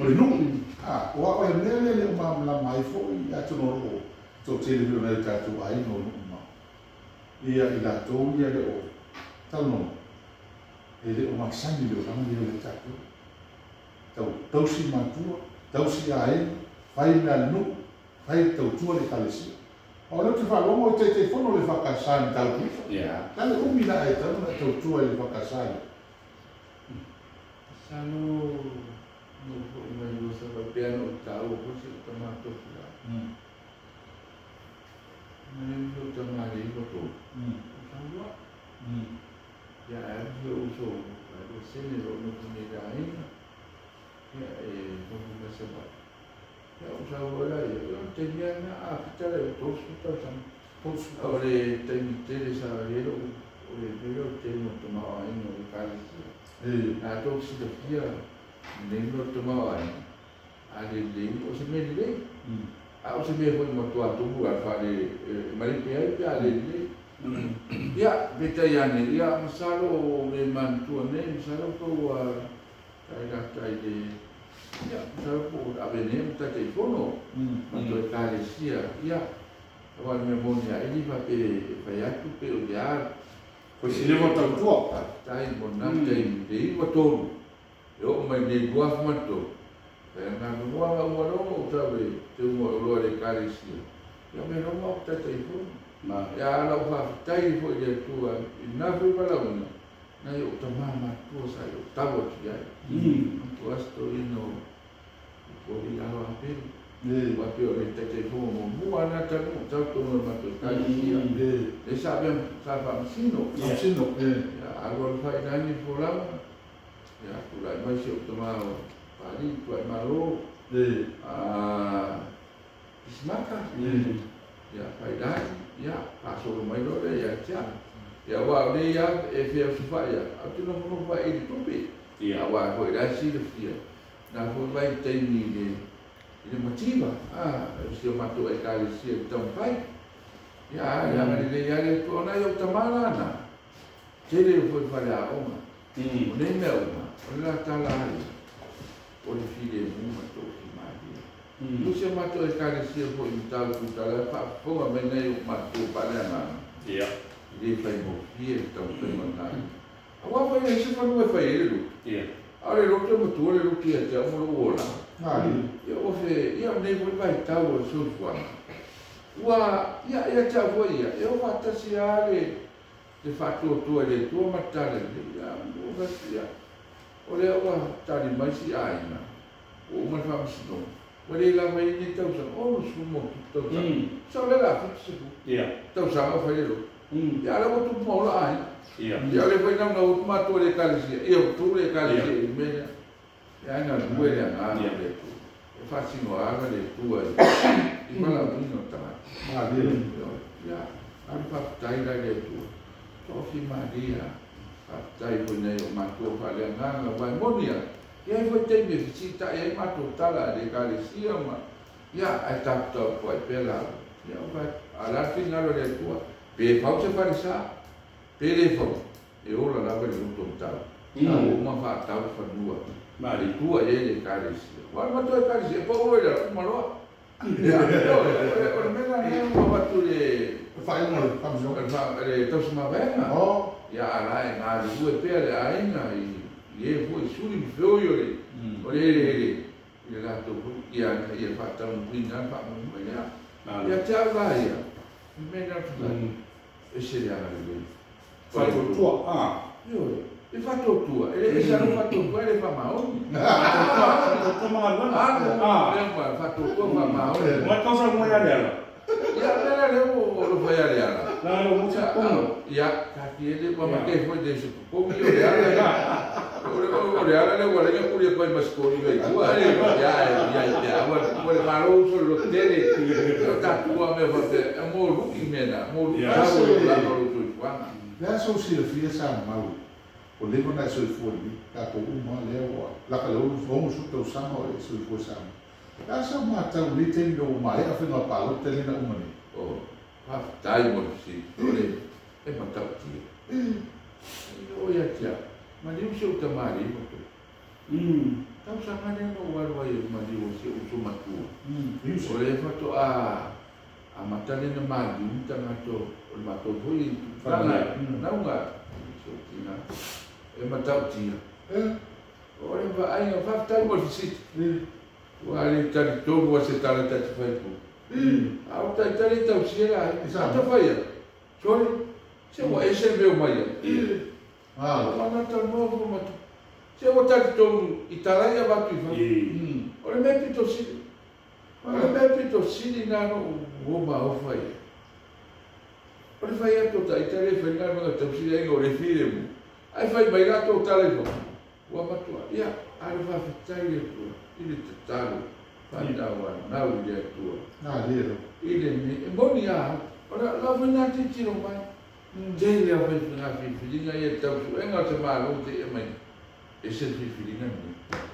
O le nuu. Aua o le mea lea e le o malamalama ai foi atonu o lo o toatele foi o nai o tatou aiga o nuu ma ia i latou ia e le o talanoa, e le o masani i le olaga lea o i ai tatou. Tau tausi matua, tausi aiga, fai mea a le nuu, fai tautua le ekalesia. A o lea ou te faalogo i Taitaifono o le EFKS i Matautu ifo. O le a le umi la e tatau ona e tautua i le EFKS lea? Masalo na ou foi mai lua Savaii pei lava ona ou taua foi si ou tama Tofilau. Na i ai si ou tama i le 93, ou sau loa. Ia ae alu si ou uso ae lua sene o lo o nofo nei i le aiga, ia e nofo mai Savaii. Ia ou sau loa lea, ia o le taimi lava lena a fita lea i le 30 tausaga. A o le taimi tele sa i ai lou, o le mea lea o le tele o le tamaoaiga o le Ekalesia. A tou silafia lenei mea o le tamaoaiga, a lelei, o se mea lelei. A o se mea foi e matua tumu lava faale e malepe ai pe a le lelei. Ia, peitai ane, ia masalo o le manatua nei, masalo po ua tailata i le, ia, masalo po ua ave nei ma Taitaifono ma toe Ekalesia, ia, aua o le mea moni lava, e le faapea e fai atu pe o le a. Foi se leva tautua. Faafetai mo lena taimi, le 93, e oo mai nei 2003, fai ana galuega uma loa ou sau e teuga o oloa i le Ekalesia, ia mea loa ma ou Taitaifono. Ia a lau faafetai foi i le Atua i lena foi valaauina, nai ou tama matutua sa i ou tau atu i ai. Matua se toeaina o Poli Alo Apelu, aua pei o le Taitaifono muamua lena talu ona tau tonu o le matou Ekalesia. Lea sa avea sa faamasino. Faamasino. Ia alu alu faailagi le folauga, ia tulai mai si ou tama o Papalii Tuaimalo, Pisimaka, ia faailagi, ia faasolo mai loa lea ia te au. Ia aua o nei lava e feosofai lava, ae ou te nofonofo lava i le tupe. Aua foi la e silafia, na foi vaitaimi i le mativa, o si o matou Ekalesia i le taumafai. Ia, e agalelei lava le Atua, o nai ou tama la na, tele foi faleaoga. O nei mea uma, o le latala lava ia, o le filemu ma le toafimalie. O si o matou Ekalesia foi i Matautu Tala e faafofoga mai nai ou matua faaleagaga, e le faigofie le taumafaiga o lena. Aua foi e leai se fanua e fai ai le lotu. A o le lotu e matua le lotu ia te au ma lou olaga. Ia ua fe, ia o lenei foi vaitau o le soifuaga, ua, ia, ia te au foi ia, e o faatasi lava le faatuatua i le Atua ma le tala lelei. Ia, ua fai atu, ia, o lea ua tali mai si aiga, ua uma le faamasinoga, ua le lava ai lenei tausaga, 67 tausaga. Sa o lea o le a 70 tausaga o fai le lotu. Ia, a o lea ua tupu ma ola aiga. Ia, o lea foi naunau atu matou i le Ekalesia, ia ua tu le Ekalesia i le mea lea. Ia, ae galue le agaga o le Atua. E faasino aga le Atua i valaauina o tagata. Ia, alu faafetai la i le Atua. Toafimalie lava. Faafetai foi nai o matua faaleagaga, aua e moni lava, e i ai foi taimi e fesiitai ai matou tala i le Ekalesia ma, ia, ae taputapuai pea laua. Ia, o fai atu, a o le a le finagalo o le Atua? Pe fau se falesa, pe le fau, e ola lava le loto matau. Sa ua uma faatau le fanua e tua i ai le Ekalesia. Aua o le matou Ekalesia, e pau loa i lalo, uma loa. Ia, o le mea la lea ua avatu i le faaiuga o le faamasinoga. Le tausi mavaega. Ia, a la e galulue pea le aiga i e foi suli ma feoi o le eleele i le latou foi, ia, ia faataunuuina le faamoemoe lea. Ia te au la ia, o le mea lea ou te fai atu, ese le agalelei. Faatuatua, Ioe, e faatuatua, e le ese lava lou faatuatua e le faamaoni. Faatuatua ma galuega. Lea ua faatuatua faamaoni. Ua tausaga mai ia Leala. Ia, o le mea lea ua alofa ia Leala. La le ua totogi. Ia, taatia ua mate foi le se totogi o Leala ia. O Leala lea ua leai na puli atu ai ma se toniga i tua. Ia, ia, ia, ua le malo uso le loto tele. O tatou lava mea faapea, e mo lui mea na, mo lui tau o le olaga o lou soifuaga. Le a sou silafia sa mau, ua leva ona e soifua lelei, tatou uma lea ua laka le 60 tausaga o e soifua i Samoa. Le a sau matau i lenei taimi ina ua maea faiga palota lea na uma nei? Oh, faafetai mo le fesili, o le e matautia. E oo ia te au, maliu si ou tamalii ma tou. Tausaga lea na ou alu ai e maliu o si ou uso matua. O le faatoa amata lea na maliu ni tagata o le matou foi tulaga nauga si ou tina e matautia. O le vaaiga faafetai mo le fesili. Ua le talitonu a se tala ta te fai atu. A o taitai le tausia la ai. Sa fai ai. Sorry. Se ua ese le mea o mai ai. Ua na talanoa foi ma se ua talitonu i tala ia avatu i fafo. O le mea pito sili. O le mea pito sili na no ua maofa ai. O le fai atu o taita le fai galuega tausi ai o le filemu. Ai fai mai latou tala i fafo. Ua matua. Ia, a le faafetai le Atua i le tatalo faatauanau i le Atua. I le e moni a o le la foi na titilo mai. Tele a fai nga filifiliga ia tausuega o se malo te e mai. E se filifiliga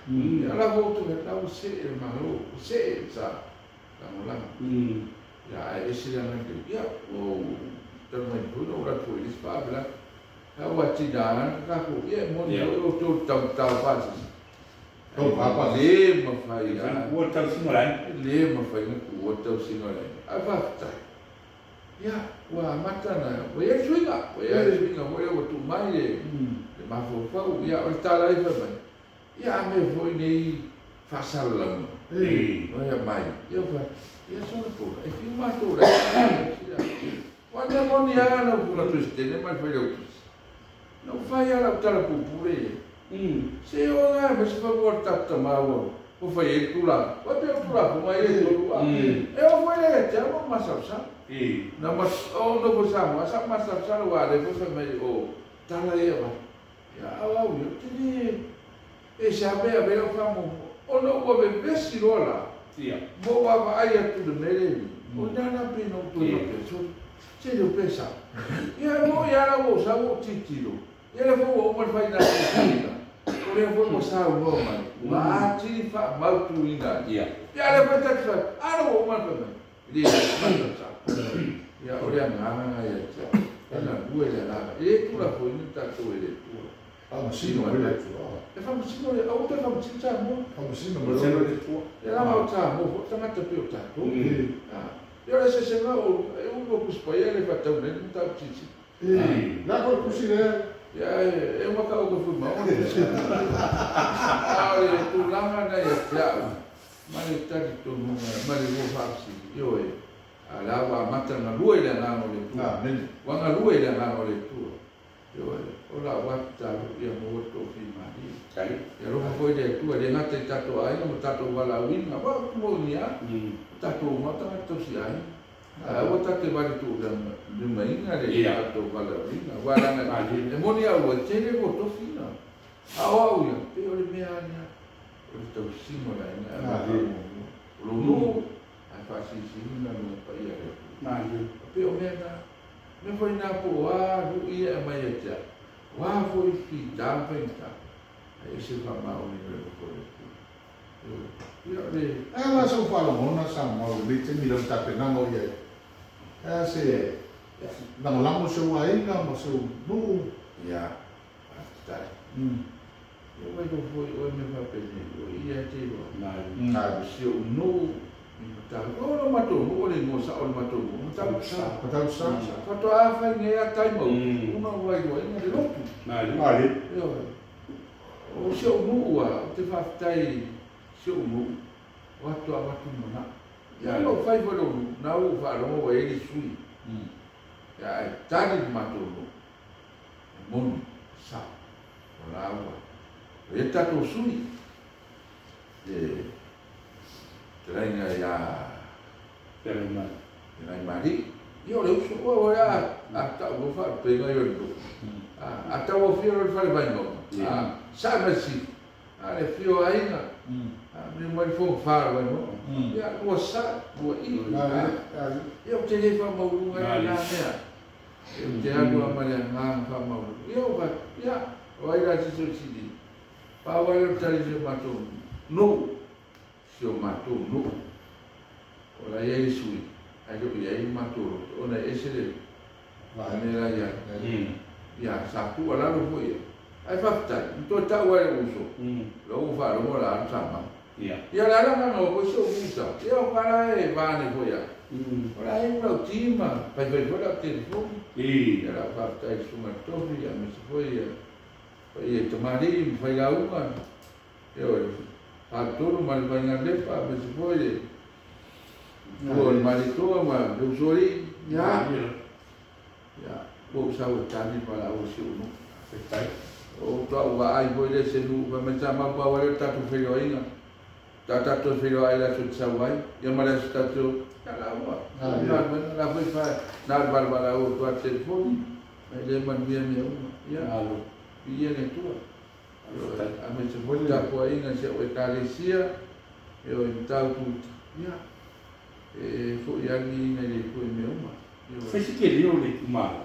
ni. Ia la vo tu la o se e malo, o se e sa. Lagolago. Ia e se la ngai. Ia o talu mai foi o la foi le spa bla. A ua tina ka ko ia moni o to tau tau pa. Tau pa le mafai a. Ua tausiga lai. Le mafai na ua tausiga lai. A faafetai. Ia ua amata na ua ia suiga, ua ia suiga mo ua tu mai le mafaufau ia o le tala ai fai mai. Ia a mea foi nei faasalalauga. O ia mai. Ia fa ia sona pula. E fiu matou la. Ua mea moni a na pula presidente mai fai lau tusi. Na fai ala o tala pupule. Se o nga ma se fa ua tata maua. O fai e tula. Wa pe tula ko mai e tolu a. E o foi le te amo masapsa. Na mas o no ko sa ma sa masapsa wa le fo mai o tala ia wa. Ya au au yo te e sa be a be o fa mo o no ua be vesi rola. Ia. Mo wa va ai atu le mele. O nana pe no tu no pe so. Se le pesa. Ia mo ia la wo sa wo titilo. Ia le fo o mo fai na titilo. O le fo mo sa o mai. Wa ti fa mau tu ina. Ia. Ia le fa ta fa. Ara o mo fa mai. Le ma sa. Ia o le nga ia cha. Ela bue le la. E tu la fo ni ta to le tu. Faamasino mai le Atua. E faamasino le au te faamasino sa mo. Faamasino mai le Atua. E la mau ta mo fo tangata pe o tatou. Ia le sesega o e ulo kuspaia le fatau nei ta titi. La ko kusi le. Ia e uma ka o ko fu ma. A le tulaga na ia te au. Ma le talitonuga ma le faafesili. Ioe. A la ua amata galue i le agaga o le Atua. Amen. Ua galue i le agaga o le Atua. Ioe. O la ua tatalo ia maua le tofimalie. Ia alofa foi le Atua le gata i tatou aiga ma tatou valaauina. Ua moni a. Tatou uma tagata tausi aiga. Aua tate vale tuulimaina le tatou valaauina. Ua laga e moni au ua tele ua tofina. A o au ia, pe o le mea alea. O le tausiga o le aiga. O lo nuu, ae faasilisiliga lona paia le Atua. Pe o mea na. Mea foi na po o a nuu ia e mai ia te au. Wā foi fita faigata. Ai e se faamaoni le lofo o le Atua. Ia le Ala sa whalongona sa mau le te mira tapenaga o ia. E se lagolago se uaina ma se nuu. Ia, faafetai. Ia wai lo foi oe me faapene, o ia te iloa. Ai. Si ou nuu, i matau. O lo matou nuu, o le igoa sao o le matou nuu, matau sa. Matau sa. Faatoa fai nei a taimau, una ua iloaina le lotu. Ali. Ioe. O si ou nuu a, o te faafetai si ou nuu, o atu avatu mana. Ia lo fai foi lo nuu, na ua faalogo ua i ai le sui. Ia ae tali le matou nuu. E moni, sao, o la ua. O ia tatou sui. Le telaiga ia Telai Mali. Ia o le uso ua ua ia a tau ua faalupeina i o le nuu. A tau afio le fale vaimauga. A sa mai sili. A le fio aiga. A me mai le foga whāra vaimauga. Ia ua sa, ua i. Ia o te le whaamauluga i nā mea. E o te alu a mai le agaga faamauluga. Ia o vai, ia, o ai la te sili. Pau ai o tali si o matou nuu. Si o matou nuu. O la ia i sui. Ai leo ia i matou loto. Ona e ese le mea la ia. Ia, sa tua lalo foi ia. Ai faafetai, na toe tau ai lou uso, lou faalogo o le a alu Samau. Ia o le ala lena o si ou visa, ia o ka la e va nei foi ia. O le a inu lau ti ma faifai foi lau telefoni. Ia lau faafetai i le susuga i le tofi, aemaise foi ia paia i tamalii ma failauga, ioe, Faletolu ma le Vainalepa, aemaise foi le tua o le Malietoa ma le Usoalii. Ia, ia, ua ou sau e tali le valaau a si ou nuu. Faafetai. O faatoa ou vaai foi lea i se nuu fai mai sa maumau ai lea o le tatou feiloaiga. Sa tatou feiloai i le aso e te sau ai, ia ma le aso tatou te o, ia la ua galuega la foi fa na o le valavalau atu lava i le telefoni, ae le manuia mea uma. Ia, viia le Atua. Aemaise foi le tapuaiga i si au Ekalesia, ioe, i Matautu, ia, e foi lava le viiga i le Atua i mea uma. Fai se tele o le itumalo.